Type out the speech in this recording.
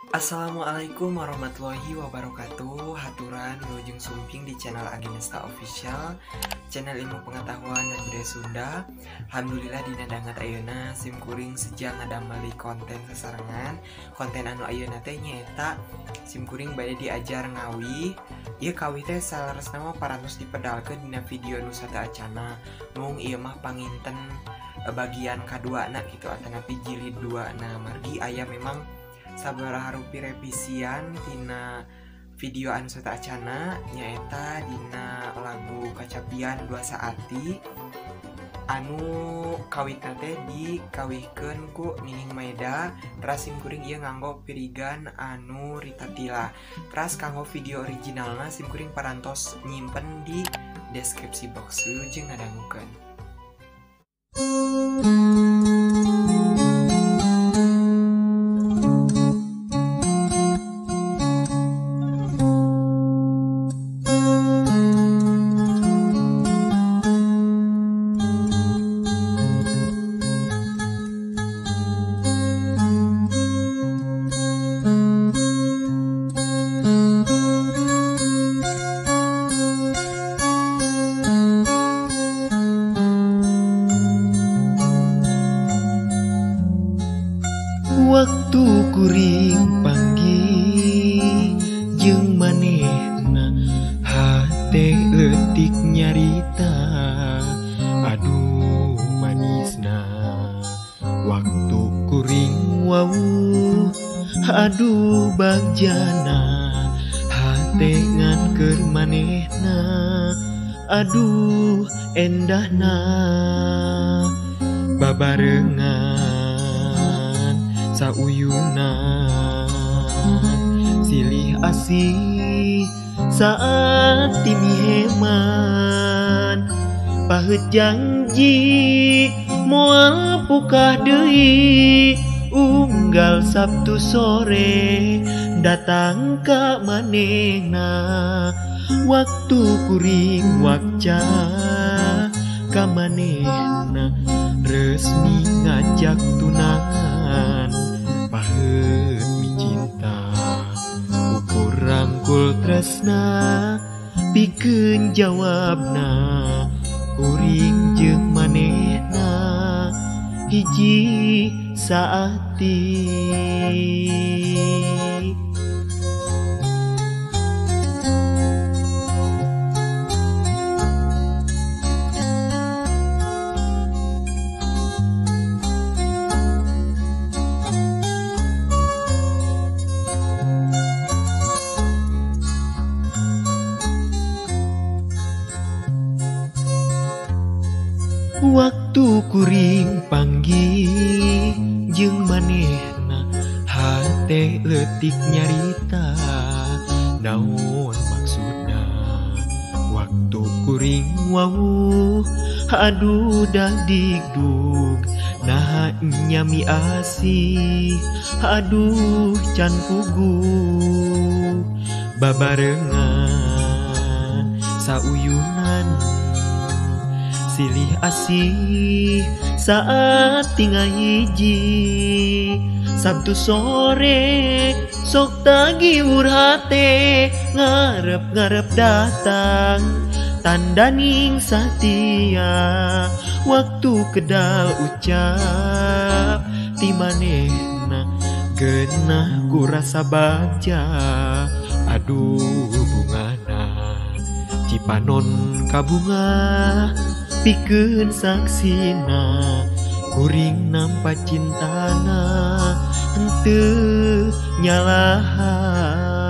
Assalamualaikum warahmatullahi wabarakatuh. Haturan wilujeng sumping di channel Aginesta Official, channel ilmu pengetahuan dan budaya Sunda. Alhamdulillah dina danget ayeuna sim kuring sejak ngadamel konten sesarengan. Konten anu ayeuna teh nyaeta sim kuring bade diajar ngawih. Ieu kawih teh saleresna mah parantos dipedalkeun dina video nu sateuacana. Mung ieu mah panginten bagian kaduana gitu atanapi jilid 2. Nah, margi aya memang sabaraha rupi revisian tina video anu sateuacana nyaeta dina lagu Kacapian Dua Saati anu kawitna teh dikawihkeun ku Nining Maida. Teras sim kuring ieu nganggo pirigan anu Rita Tila. Teras kanggo video originalna sim kuring parantos nyimpen di deskripsi box. Wilujeng ngadangukeun. Waktu kuring panggih jeung manehna hate leutik nyarita, aduh manisna. Waktu kuring wawuh, aduh bagjana, hate ngan keur manehna, aduh endahna. Babarengan sauyunan silih asih saat timiheman, paheut janji moal pukah deui. Unggal Sabtu sore datang ka manehna, waktu kuring wakca ka manehna resmi ngajak tunangan. Paheut micinta ukur rangkul tresna, pikeun jawabna kuring jeung manehna hiji saati. Waktu kuring panggih jeung manehna hate leutik nyarita, naon maksudna. Waktu kuring wawuh, aduh dagdigdug, naha nyami asih, aduh can puguh. Babarengan sauyunan silih asih saat tinggal hiji. Sabtu sore sok tagiwur hate, ngarep-ngarep datang tandaning satia. Waktu kedal ucap ti manehna geunah ku rasa bagja, aduh bungana cipanon kabunga. Pikeun saksina kuring nampa cintana henteu nyalahan.